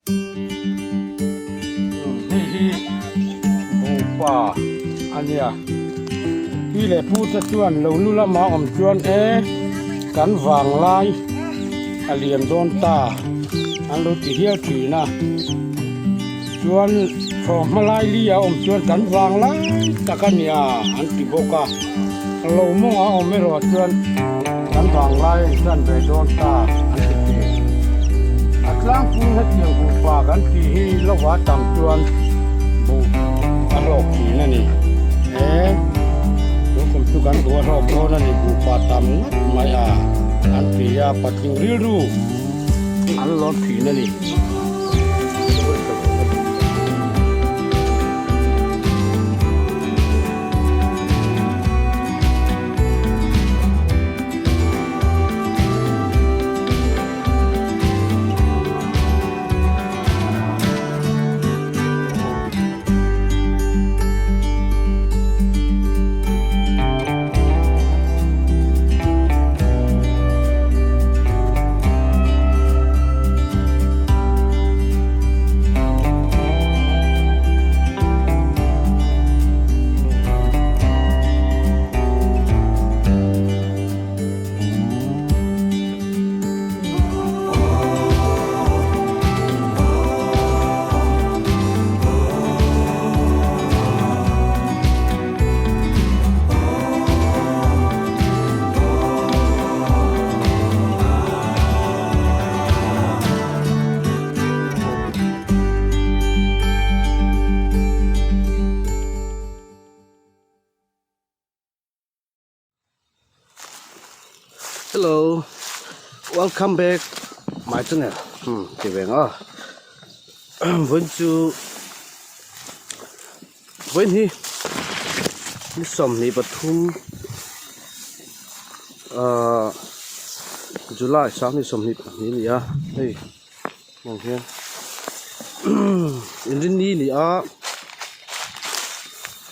Hei hi buhpa a nia pi leh pu te chuan lo lu lama awm chuan e kan vanglai a lian dawn ta an lo ti hial thin a chuan thlawhhma lai li a awm chuan kan vanglai tak a nia an ti bawk a lo mawng a awm erawh chuan kan vanglai a inhlan ve dawn ta an ti thin. A tlangpui hetiang buhpa kan tih hi lova tam chuan buh a hlawk thin a ni. He tun kum chu kan buh a hlawk dawn a ni buhpa tam ngat mai a an ti a, patling rilru an lawm thin a ni. Hello welcome back my channel hmm ti ve ang a vawiin chu vawiin hi ni 23 ahh July 2022 a ni a hei heng hian inrinni ni a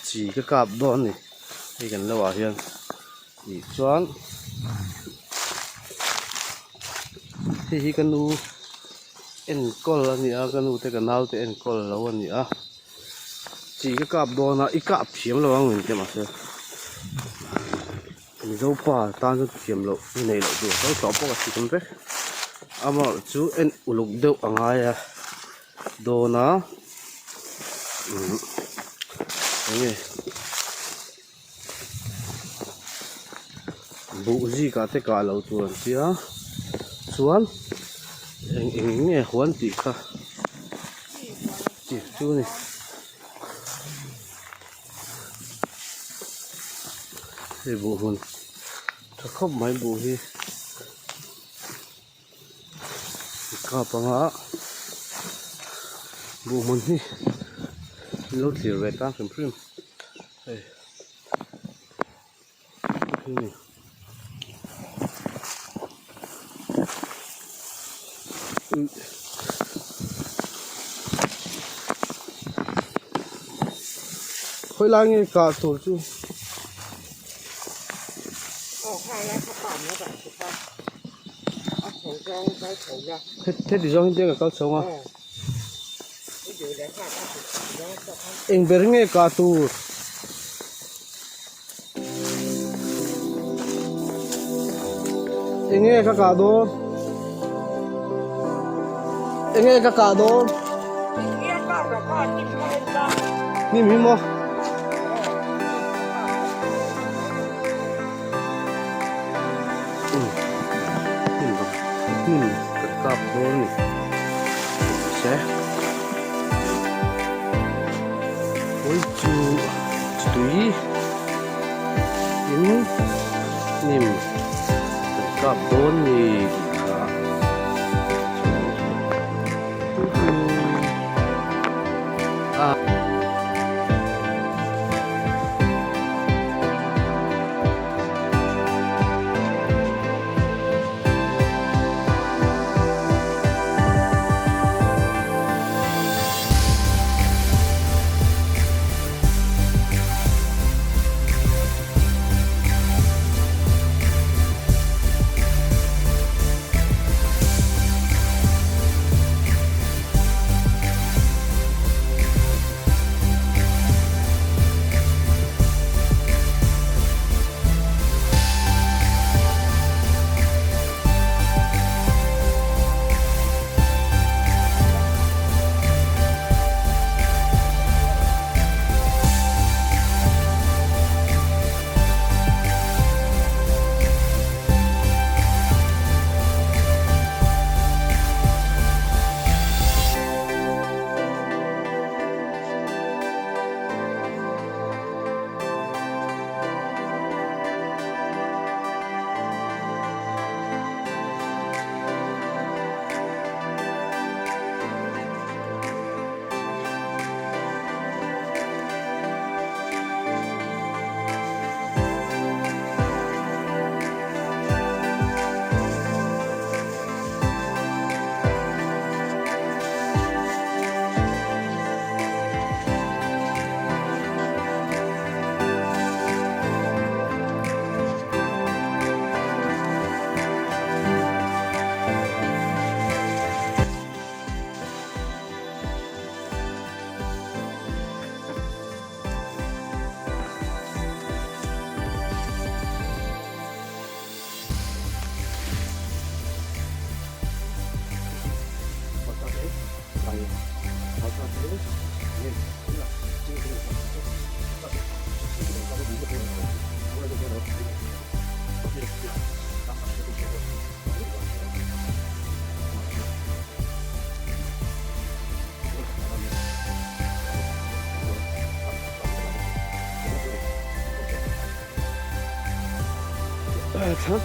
chi ka kap dawn a ni hei kan lo ah hian tih chuan hei hi ka nu enkawl a ni a ka nu te ka nau te enkawl lo a ni a chi ka kap dawn a i kap thiam lo ang engti mahse Mizo pa tan chuan thiam loh nei loh tur kal tawh pawh ka thiam vek amaherawh chu en uluk deuh a ngai a dawn a umm enge buh zikah te kah loh tur an tia chuan eng eng nge huan tih kha tih chu a ni. Hei buh hmun tha khawp mai buh hi kap anga buh hmun hi an lo thlir ve tan hrim hrim hei hei. Khawi lai nge kah tur chu heti zawng hi ka kal chho ang a eng ber nge kah tur. Enge ka kah dawn? Enge ka kah dawn? Hnim hi maw? Hnim ka kap dawn ni. Se. Ui chu tui in hnim kan kap dawn ni tih kha a. Thla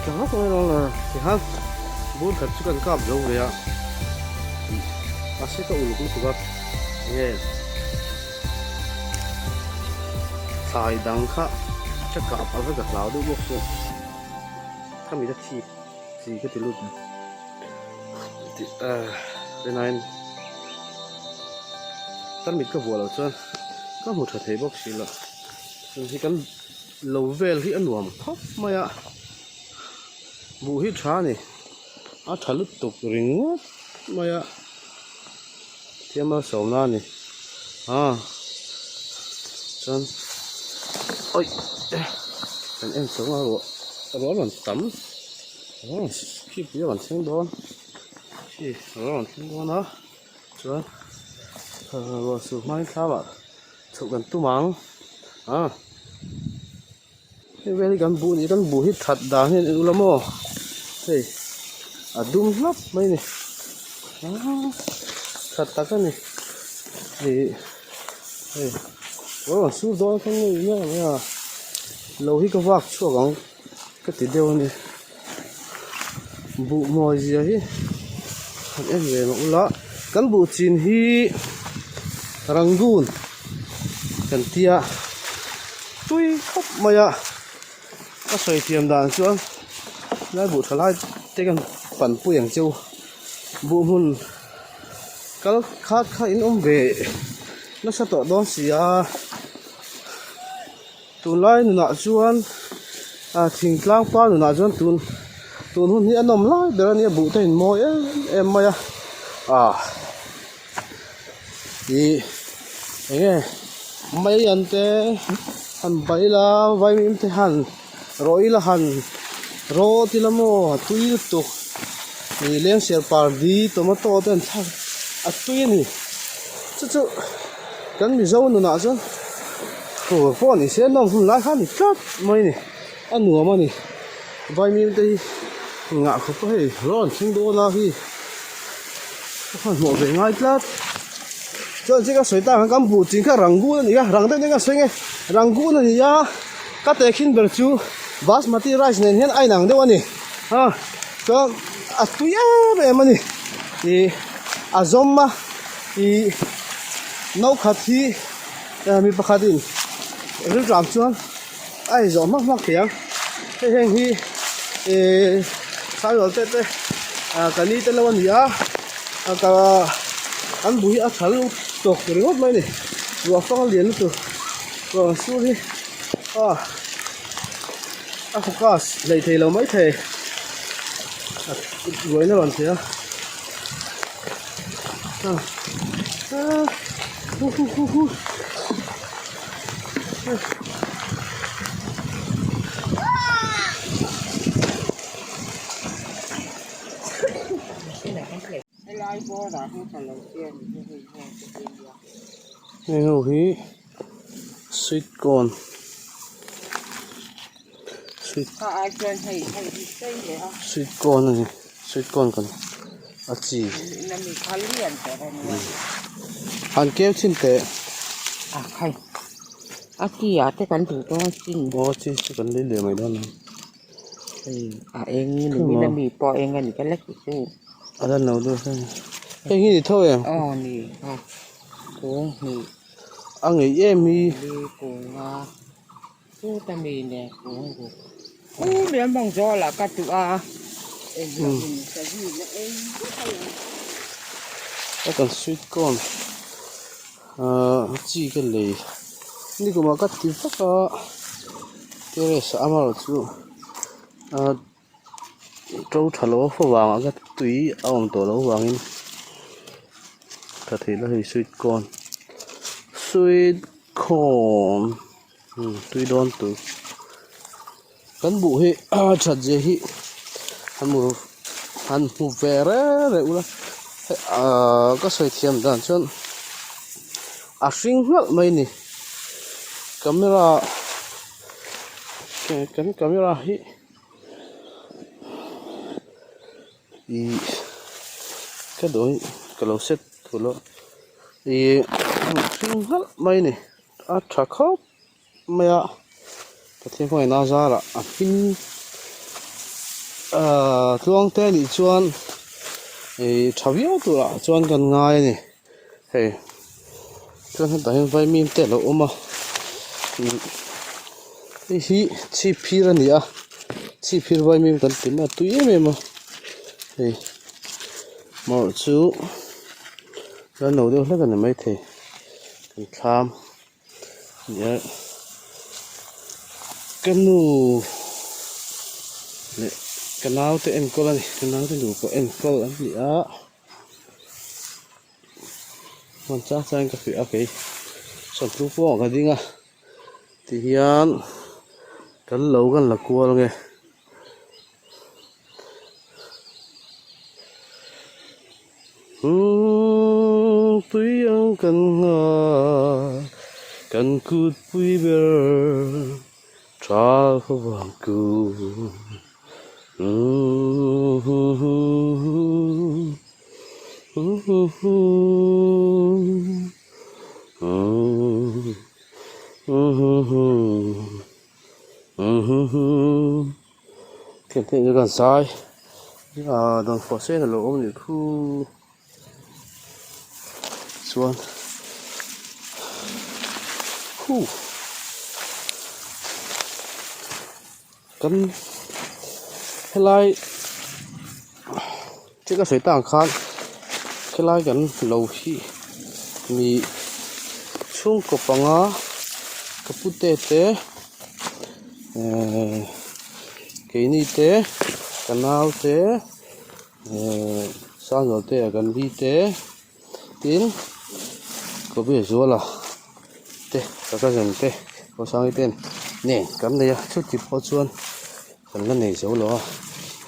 tla tawh ilo la tikhan bur khat chu kan kap zo ve a mahse ka uluk lutuk a enge thlai dang kha ka kap a va ka hlau deuh bawk chu khami ka thi chi ka ti lut tih enain ka mit ka vuah loh chuan ka hmu tha thei bawk si lo heng hi kan lo vel hi a nuam khawp mai a buh hi tha a ni a tha lutuk ringawt mai a thiam a sawmna a ni ah chuan awih kan en chho a ruah ruah a rawn tam ruah a rawn khipui a rawn thleng dawn khi ruah a rawn thleng dawn a chuan ruah sur hmain thlamah chhoh kan tum ang ah hei vel hi kan buh ni kan buh hi that dan hian en ula maw hei a dum hlap mai a ni ah that tak a ni ih hei a rawn sur dawn kha ngei ngei mai a lo hi ka vak chhuak ang ka ti deuh a ni buh mawi zia hi han en ve mah ula kan buh chin hi rangoon kan tia tui khawp mai a ka sawi thiam dan chuan lai buh tha lai te kan panpui ang cheu buh hmun kal khat kha in awm ve nasa tawh dawn si a. Tunlai nunah chuan ah thingtlang pa nunah chuan tun tun hun hi a nawm lai ber a nia buh te a inmawi em em mai a ah ih eng nge mai an te han bai ila vaimim te han rawh ila han rawt ila maw a tui lutuk ih lengser pardi tomato te an thlak a tui a ni chu chu kan mizo nunah chuan. Tur pawh ni se nawm hun lai kha a ni tlat mai a ni a nuam a ni vaimim te hi ngah khawp a hei rawn thleng dawn a hi ka hmanhmawh ve ngai tlat chuan chiang ka sawi tak ang kan buh chin kha rangoon a ni a rang deuh deuh in ka sawi nge rangoon a ni a ka tehkhin ber chu basmati rice nen hian a inang deuh a ni a chuan a tui em em a ni ih a zawm a ih no khat hi. Mi pakhatin rilṭam chuan a inzawh hmak hmak thei ang hei heng hi ihh sairual te te ah ka ni te lo a ni a an bu hi a tha lutuk ringawt mai a ni ruah fang a lian lutuk ruah ang sur hi ah a focus hleih thei lo maithei a ruaina rawn thei a. Heng ho hi sweet corn sweet sweet corn a ni sweet corn kan a chi han keu chhin teh a chi ah te kan duh dawn chin aw chi chu kan lei leh mai dawn ang a eng ni mi pawh a eng a ni ka la ti chu a la no deuh hlek heng hi ni tho em aw ni a kung hnih a ngeih em hi li kung a. Chuta mi nen kung ruk. U lian bang zawl ah ka tuh a. Ka kan sweet corn ahh chi ka lei nikum ah ka ti vak a terrace ah amaherawhchu ahh to tha lo avang ah ka tui a awm tawh loh avangin ka theih na hei sweet corn sweet corn. Tui dawn tur kan buh hi a that zia hi han hmu han hmu ve reng reng ula. Ahh ka sawi thiam dan chuan a hring nghalh mai a ni camera kan camera hi ihh ka duh hi ka lo set thul a ihh a hring nghalh mai a ni a tha khawp mai a Pathian kawngin a zarah a hming ahh tluang te anih chuan ihh tha viau turah chuan kan ngai a ni hei chuan hetah hian vaimim te alo awm a hei hi chhip phir a ni a chhip phir vaimim kan ti mai a tui em em a hei mawrh chu la no deuh hlek a ni maithei kan thlam. Ka nu leh ka naute enkawl a ni ka naute nupa enkawl an ni a hman chang changin ka hrilh a kei sawmthum pawh ka ding a tihian kan lo kan la kual ange. Umm tui ang kan nghah kan kut pui ber tha khaw vang ku umm Thian chu kan zai ah dawnfawh sen alo awm anih khu chuan khu kan helai thil ka sawi tak ang khan helai kan lo hi mi chhungkaw panga ka pute te ehh keini te ka nau te ehh sangaw te ah kan li te tin kawbi zuala te ka cousin te kawsangi ten nen kan nei a chuti pawh chuan kan la nei zo lo a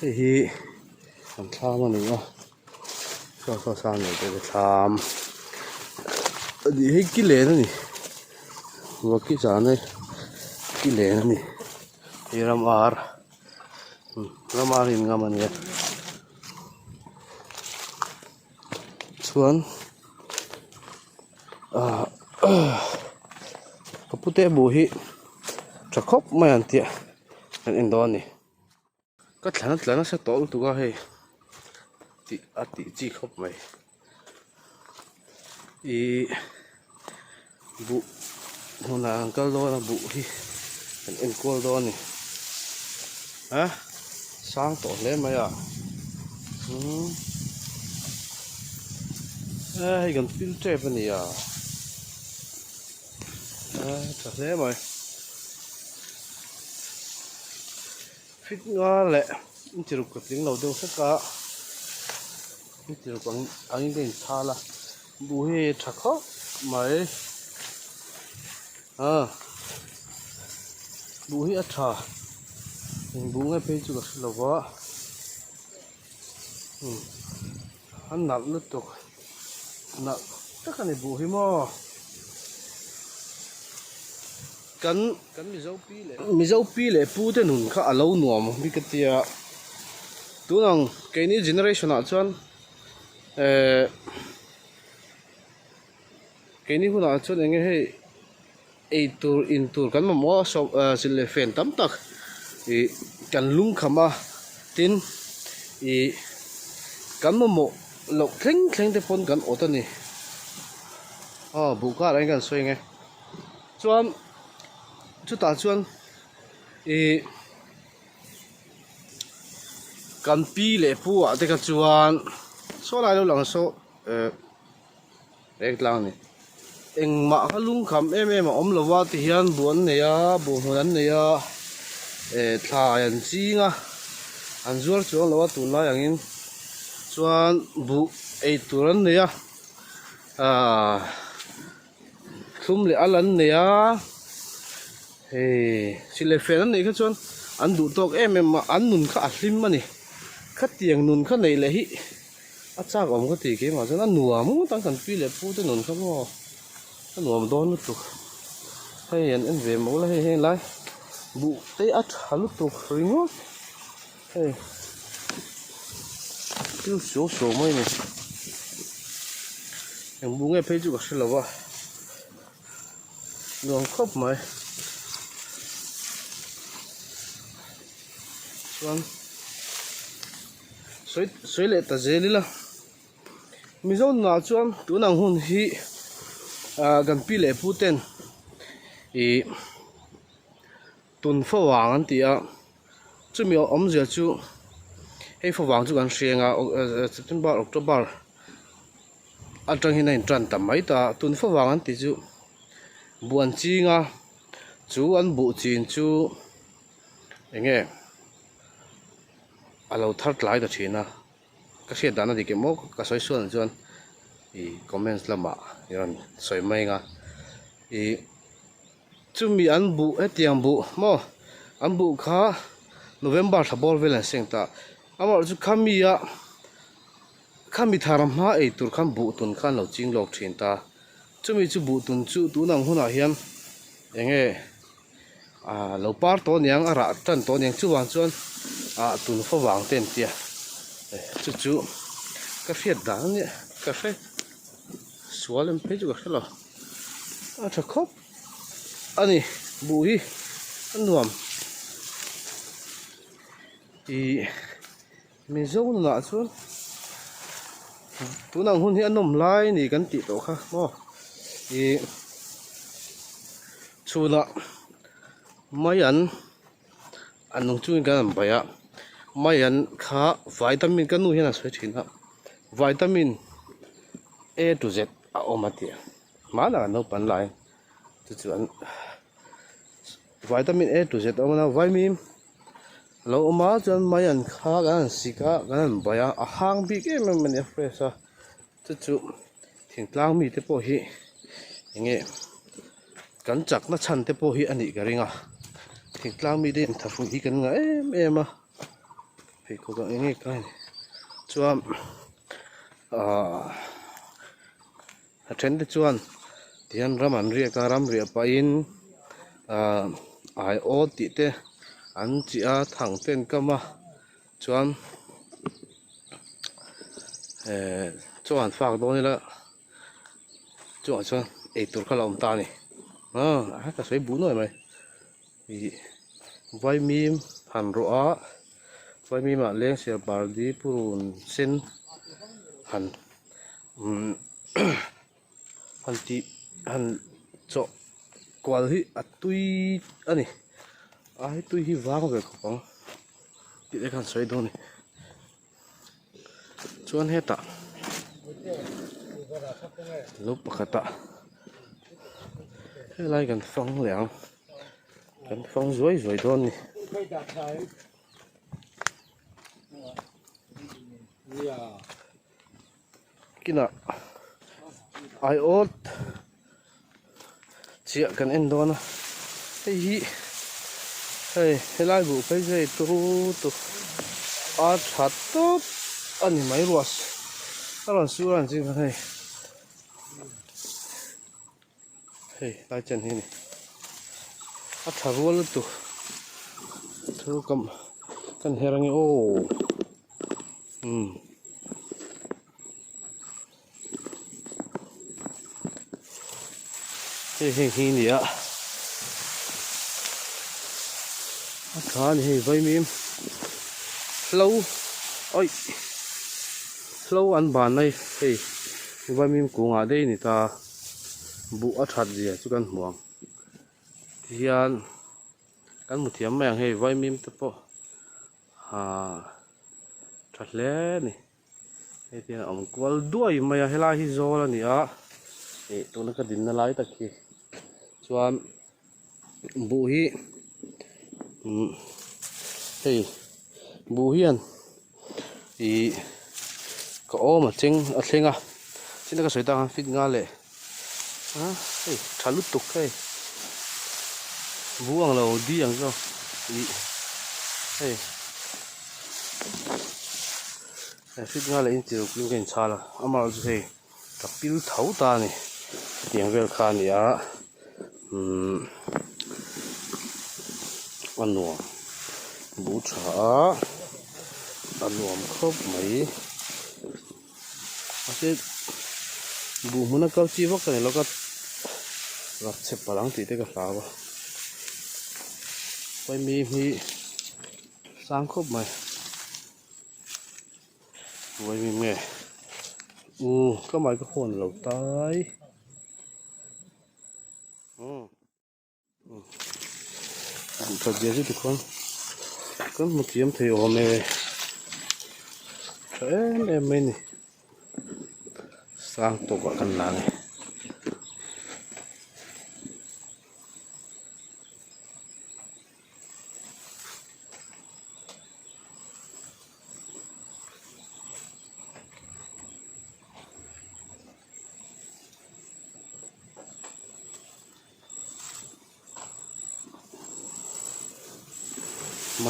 hei hi kan thlam a ni a saw saw sang nei te chu thlam a nih hi ki len a ni vawki zan e ki len a ni hei ram ar ram ar in ngam a nia chuan ah ka pute buh hi tha khawp mai ang tih kan en dawn a ni. Ka thlan a tla nasa tawh lutuk a hei tih a tih chi khawp mai ihh buh hmunah an kal dawn a buh hi kan enkual dawn a ni a sang tawh hle mai a umm hei kan pil tep a ni a a tha hle mai. Fit nga leh intiruk ka tling lo deuh hlek a intiruk ang angin ka inchhal a buh hi a tha khawp mai ah buh hi a tha eng buh nge phei chu ka hre lo va umm a nalh lutuk nalh tak a ni buh hi maw. Kan kan Mizo pi leh Mizo pi leh pu te nun kha a lo nuam ang hi ka tia tunang keini generation ah chuan ehh keini hunah chuan eng nge hei ei tur in tur kan mamawh a sawm ah zilh leh fen tam tak ih kan lungkham a tin ih kan mamawh loh thleng thleng te pawn kan awt a ni aw buh karah hian kan sawi ang e. Chuan chutah chuan ih kan pi leh pu ah te kha chuan saw lai lo lang saw eh reng tlang a ni engmah kha lungkham em em a awm lo va ti hian buh an nei a buh hmun an nei a eh thlai an ching a an zuar chuang lo a tunlai angin chuan buh ei tur an nei a ahh. Thlum leh al an nei a, hei silai fen an neih kha chuan an duh tawk em em a, an nun kha a hlim a ni. Khatiang nun kha neih leh hi A chak awm ka ti keimah chuan a nuam ngawt ang kan pi leh pu te nun kha maw a nuam dawn lutuk hei an en ve mawl a hei heng lai buh te a tha lutuk ringawt hei thil suau suau mai a ni eng buh nge phei chu ka hre lo a nuam khawp mai chuan. Sawi sawi leh ta zel ila Mizo nunah chuan tun ang hun hi ah kan pi leh pu ten ih tun fo vang an ti a chumi awmzia chu hei fo vang chu kan hria ang a September October atangin a intan ta mai ta tun fo vang an tih chu buh an ching a chu an buh chin chu eng nge. A lo thar tlai ta thin a, ka hriat dan a dik em aw ka sawi sual ang chuan ih comments lamah i rawn sawi mai ang a, ih chumi an buh hetiang buh maw an buh kha November thla bawr vel an seng ta amaherawhchu chu khami a khami thar hma ei tur khan buh tun khan lo ching lawk thin ta chumi chu buh tun chu tun ang hunah hian eng nge. ah lo par tawh aniang a rah tan tawh aniang chuvang chuan ah tun fo vang te an tia chu chu ka hriat dan ania ka hre sual em phei chu ka hre lo a tha khawp ani buh hi a nuam ih mizo nunah chuan tunang hun hi a nawm lai a ni kan tih tawh kha maw ih chhunah mai an a nung chungin kan han baih a mai an kha vitamin ka nu hian a sawi thin a vitamin A to Z a awm a tih a hmanah an naupang lai chu chuan vitamin A to Z a awm a vaimim. A lo awm a chuan mai an kha kan han sik a kan han baih a a hang bik em em a ni a fresh a chu chu thingtlang mite pawh hi eng nge kan chakna chhan te pawh hi a nih ka ring a thingtlang mite hian thahrui hi kan ngah em em a pheikhawk ang eng nge kai ni chuan ahh a then te chuan tihian ram an riak a ram riah pahin ahh aiawt tih te an chih a thang te an kam a chuan ehh chaw an fak dawn ila chungah chuan eitur kha a lo awm ta a ni aaa ka sawi buh nuai mai ih vaimim han rawh a vaimim ah lengser pardi purun sen han umm han tih han chawh kual hi a tui a ni a he tui hi vang ve khawp ang tih te khan sawi dawn a ni chuan hetah lo pakhatah helai kan fang leh ang kan fang zuai zuai dawn a ni. Kinah aiawt chiah kan en dawn a hei hi hei helai buh phei chu hei turu tuk a tha tawp a ni mai ruas a rawn sur a ni chiang hei hei lai chen hi a ni a tha rual lutuk thu kam kan her ange aw umm. Hei heng hi nia a tha a ni hei vaimim hlo awih hlo an ban mai hei vaimim kungah daih a ni ta buh a that zia chu kan hmu ang tihian kan hmu thiam mai ang hei vaimim te pawh ahh tha hle a ni. Hei hian a awm kual duai mai a helai hi zawl a ni a ih tuna ka dinna lai tak hi chuan buh hi umm hei buh hian ih ka awm a cheng a thleng a china ka sawi tak ang fit nga leh a hei tha lutuk hei buh ang lo di ang chu ih hei. Feet nga leh inch ruk in ka inchhal a amaherawhchu chu hei ka pil tho ta a ni hetiang vel kha a ni a umm a nuam buh tha a a nuam khawp mai mahse buh hmuna kal chi vak ka ni lo ka rak chhe palh ang tih te ka hlau a pawi mi hi sang khawp mai. Vawiin nge u ka microphone lo tai umm duh that zia chu tikhuan kan hmu thiam thei awm e tha em em mai ni sang tawkah kan la a ni.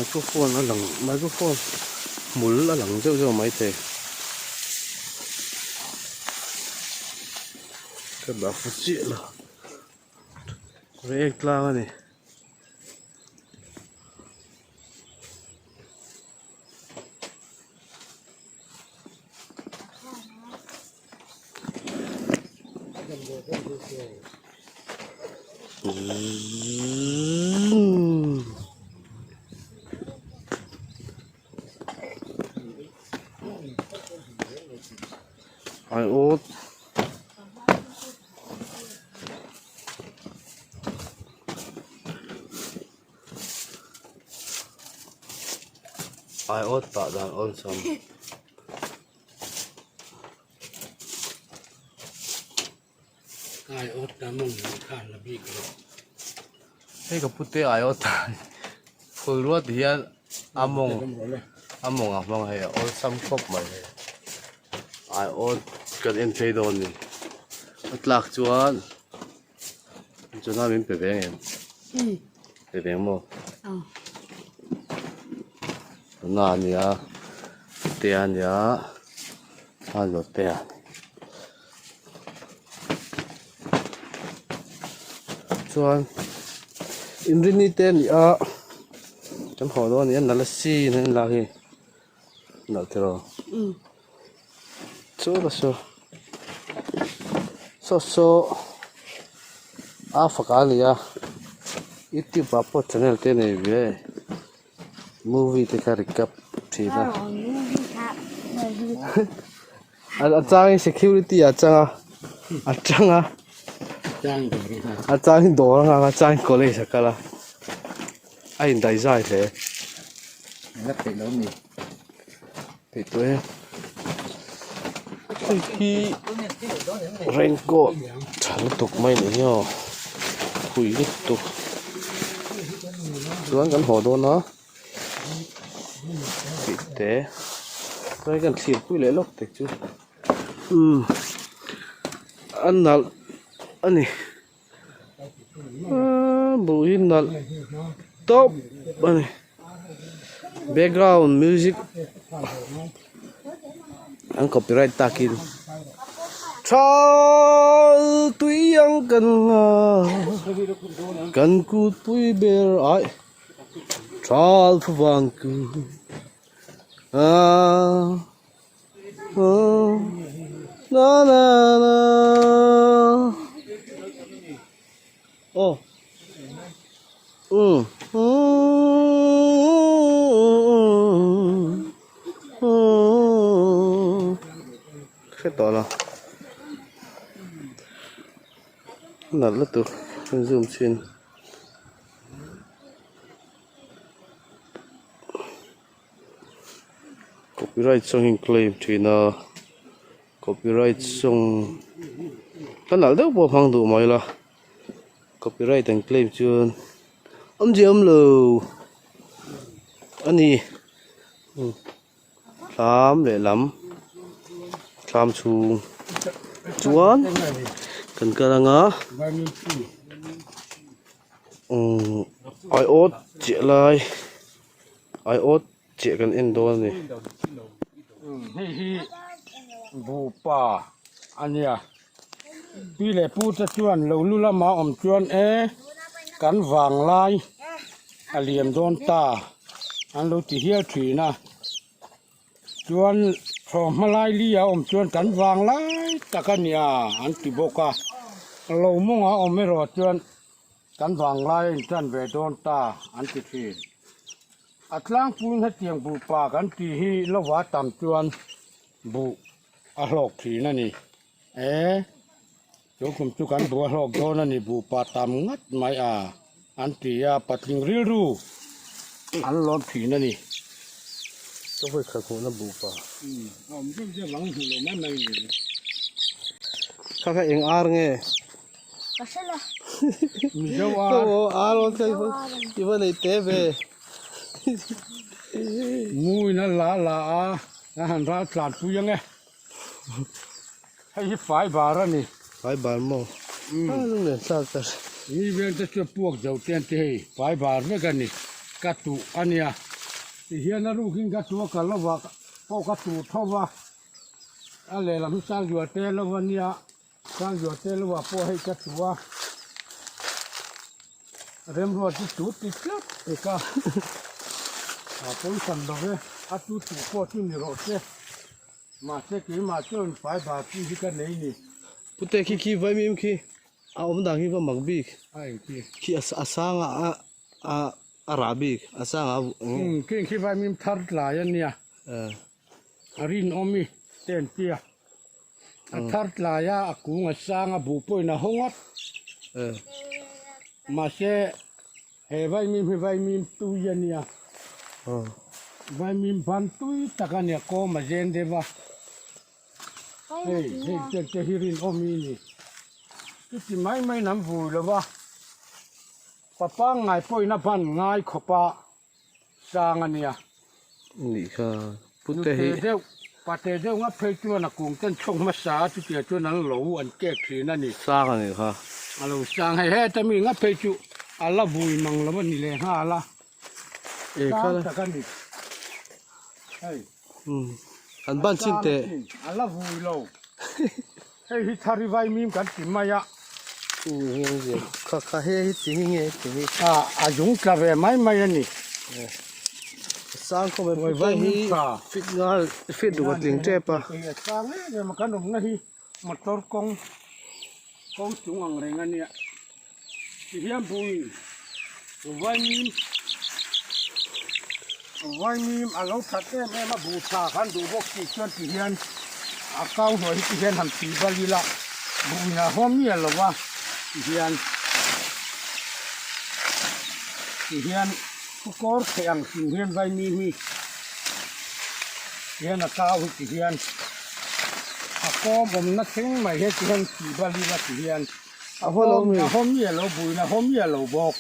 Microphone a lang microphone hmul a lang zeuh zeuh maithei ka dah fu chiah lo reiek tlang a ni. Aiawt. Aiawt tah dan awlsam. Aiawt ta mawng khan la bik lo. Hei ka pute aiawt ta phul ruat hian a mawng a mawng a hmang hei a awlsam khawp mai hei aiawt kan en phei dawn ni a tlak chuan chuna min pe ve ang em pe ve ang maw chuna a nia te a nia a zawt te a. Chuan inrini te a ni a kan haw dawn a ni a nalh a sin a inlak hi nalh tiraw chu ka saw saw saw a faka a ni a youtube ah pawh channel te a nei ve movie te kha recap thin a. A changin security a chang a a chang a a changin dawr a nghak a a changin college a kal a a indaih zai hle theih tawh e hei hi raincoat tha lutuk mai a ni hi aw phui lutuk chuan kan haw dawn a. Tih te chuan kan thlir pui leh lawk te chu umm a nalh a ni aaa buh hi nalh tawp a ni background music an copyright takin thal tui ang kan nga kan kut pui ber ai. Thal vang ku a aw la la la aw um um hre tawh lo nalh lutuk zoom chhin. Copyright song hi claim thin a copyright song ka nalh deuh pawh hmang duh mai la copyright an claim chuan awmzia awm lo a ni thlam lehlam thlam chhung chuan kan kal anga. Umm aiawt chiah lai aiawt chiah kan en dawn a ni. Hei hi bupa a nia pi leh pu te chuan lo lu lama awm chuan e kan vanglai a liam dawn ta an lo ti hial thin a chuan thawmhma lai li a awm chuan kan vanglai tak a nia an ti bawk a lo mawngah awm erawh chuan kan vanglai a intan ve dawn ta an ti thin. A tlangpuiin hetiang buhpa kan tih hi lova tam chuan buh a hlawk thin a ni. E, chu kum chu kan buh a hlawk dawn a ni, buhpa tam ngat mai a an ti a, patling rilru an lawm thin a ni. Ka vawi khat hmuhna buhpa. Umm, a awm deuh deuh ang hmu lo mai mai ni. Kha kha eng ar nge? Ka hre lo. Mizo ar. Aw ar aw thei i va nei te ve. Muin a la la a, a han ral tlan pui ang e. Hei hi fai bar a ni. Fai bar maw? A lung len thlak ta. Mi vel te chu puak zo te an ti hei, fai bar vek a ni. Ka tuh a nia. Tihian a rukin ka tuh a ka lova pawh ka tuh tho va. A lehlam hi Sangzual te lo a nia. Sangzual te lo ah pawh hei ka tuh a, remruat hi tut ti tlat pek a, a pawisan lo ve, a tu tuh pawh chu ni rawh se, mahse keimah chuan fai bar chi hi ka nei ni. Pute khi khi vaimim khi a awm dan khi va mak bik, A eng khi? Khi a sang a a a rah bik, a sang a. Umm khi khi vaimim thar tlai a nia. A rinawm i te an tia. A thar tlai a, a kung a sang a, buh pawhin a hawng a. Mahse he vaimim hi vaimim tui a nia. Vaimim ban tui tak a nia, kawm a zen deuh a. Hei hei te te hi rinawm i ni. Chuti mai mai in an vui lo va. Papangngai pawhin a ban ngai khawp a. Sang a nia. Nih kha pute hi. Nute deuh, pate deuh ngap phei chuan a kung ten chhawk hmasa a chutiang chuan an lo an kek thin a ni. Sang a nih kha. A lo sang hei heta mi ngap phei chu a la vui mang lo a ni leh nghal a. Sang tak a ni. Hei. An ban chin teh. A la vui lo. Hei hi thari vaimim kan ti mai a. Kha kha hei hi chi hi nge chi hi. A a zung tla ve mai mai a ni. Sang khawp mai pute hi fit ngal fit duh a tling tep a. Sang em em a kan awmna hi motor kawng kawng chung ang reng a nia. Tihian buin vaimim vaimim a lo that em em a bu tha khan duh bawk tih chuan tihian a kau hnuai hi tihian han tih bal ila buin a haw miah lo va tihian tihian thu kawr theih ang chung hian vaimim hi tihian a kau hi tihian a kawm awmna thleng mai hi tihian tih bal ila tihian. A haw lo mi? A haw miah lo buin a haw miah lo bawk.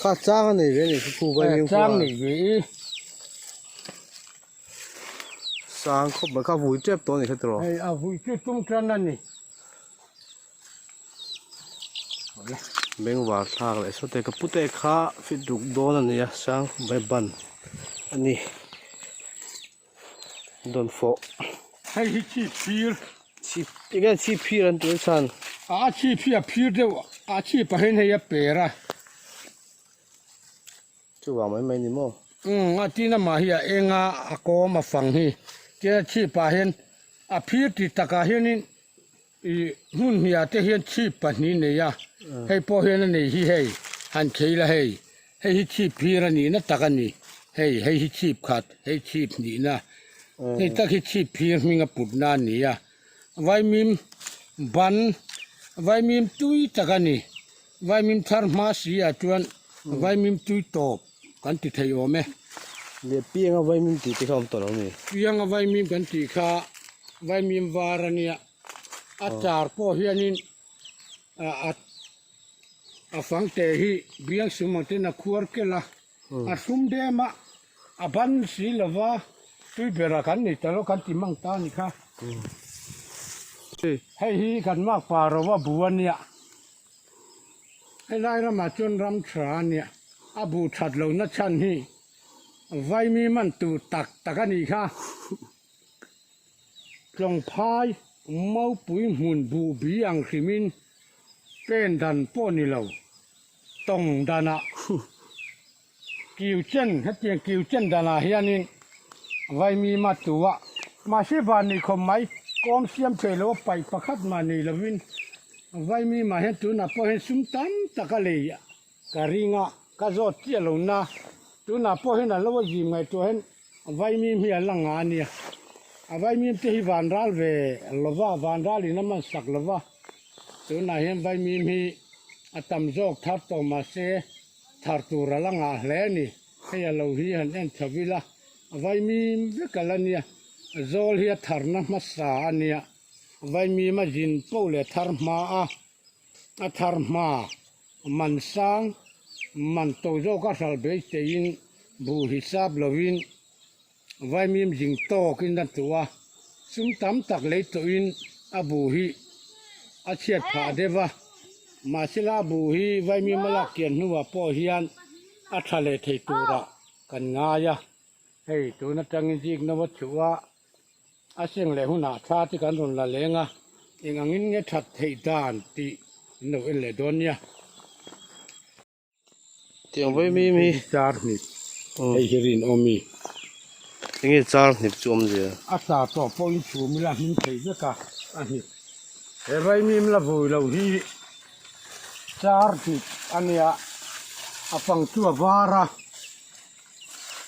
Kha chang a nei ve ni khu vai miu Chang nei ve i. Sang khawp mai kha vui tep tawh a ni kha tiraw? Hei a vui chu tum tan a ni. Bengvar thlak leh sawte ka pute kha fit ruk dawn a ni a sang khawp mai ban a ni. Dawn fawh. Hei hi chhip phir. Chhip enge chhip phir an tih chhan? A chhip hi a phir deuh a chhip ah hian hei a per a. Chuvang mai mai ni maw? Umm a tin amah hi a eng a a kawm a fang hi. Tin a chhip ah hian a phir tih takah hianin Ih hmun hniah te hian chhip pahnih nei a, hei pawh hian a nei hi hei, han khei la hei, hei hi chhip phir a nihna tak a ni, hei hei hi chhip khat, hei chhip hnihna, hei tak hi chhip phir hming a putna a ni a, vaimim ban, vaimim tui tak a ni, vaimim thar hma si ah chuan vaimim tui tawp kan ti thei awm e. Leh pianga vaimim tih te kha awm tawh lo mi? Pianga vaimim kan tih kha vaimim var a nia. A char pawh hianin a fangte hi biang sum ang ten a khuar kel a, a thlum dem a, a ban si lova tui bera kan nei ta lo kan ti mang ta a ni kha. Hei hi kan makpa rova bu a nia, helai ramah chuan ram tha a nia, a bu that lohna chhan hi vaimi man tur tak tak a nih kha. Tlawngphai Maupui hmun buh bi ang hrimin pen dan pawh ni lo, tawng danah kiu chen hetiang kiu chen danah hianin Vaimima tua mahse van ni khawp mai kawm siam thei lo a paih pakhat mah nei lovin Vaimima hian tunah pawh hian sum tam tak a lei Ka ring a, ka zawt chiah lo na. Tunah pawh hian a lo a zim ngaihtuah hian vaimim hi a la nga a nia. A vaimim te hi van ral ve lo va, van ral in a man sak lo va. Tunah hian vaimim hi a tam zawk thar tawh mahse thar tur a la ngah hle a ni. Hei a lo hi han en chho ila, a vaimim vek a la nia. Zawl hi a tharna hmasa a nia. Vaimim a zin poh leh thar hma a, a thar hma. Man sang, man to zawk a hral beiseiin buh hisap lovin vaimim zing tawkin a tuh a, sum tam tak lei tawhin a buh hi a chhiat phah deuh a, mahsela a buh hi vaimim a lak kian hnuah pawh hian a tha leh thei turah kan ngai a, hei tun atangin zik no a chhuh a. A seng leh hunah thla te kan rawn la leng a, eng angin nge that theih dan tih in lo en leh dawn nia. Tiang vawi mi mi. Char hnip hei hi rinawm mi. Enge char hnip chu awm zia? A tla tawh pawh in chhum ila hming thei vek a, a hnip. He vaimim la vui lo hi char hnip a nia, a pang chu a var a,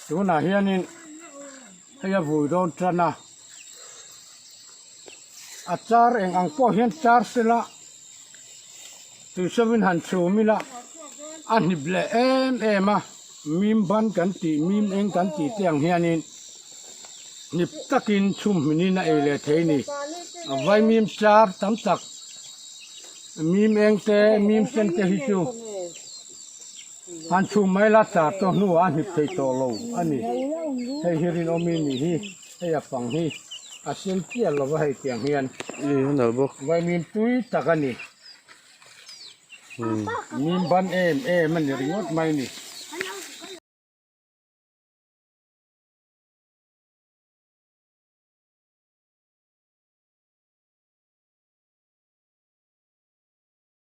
tunah hianin. Hei a vui dawn tan a, a char eng ang pawh hian char sela tuisawin han chhum ila a hnip leh em em a, mim ban kan tih mim eng kan tih te ang hianin hnip takin chhum hminin a ei leh thei a ni. Vaimim char tam tak mim eng te mim sen te hi chu. Han chhum mai la char tawh hnuah a hnip thei tawh lo a ni. Hei hi rinawmi nih hi, hei a pang hi a sen chiah lo va hei tiang hian. Vaimim tui tak a ni. Mim ban em em a ni ringawt mai a ni.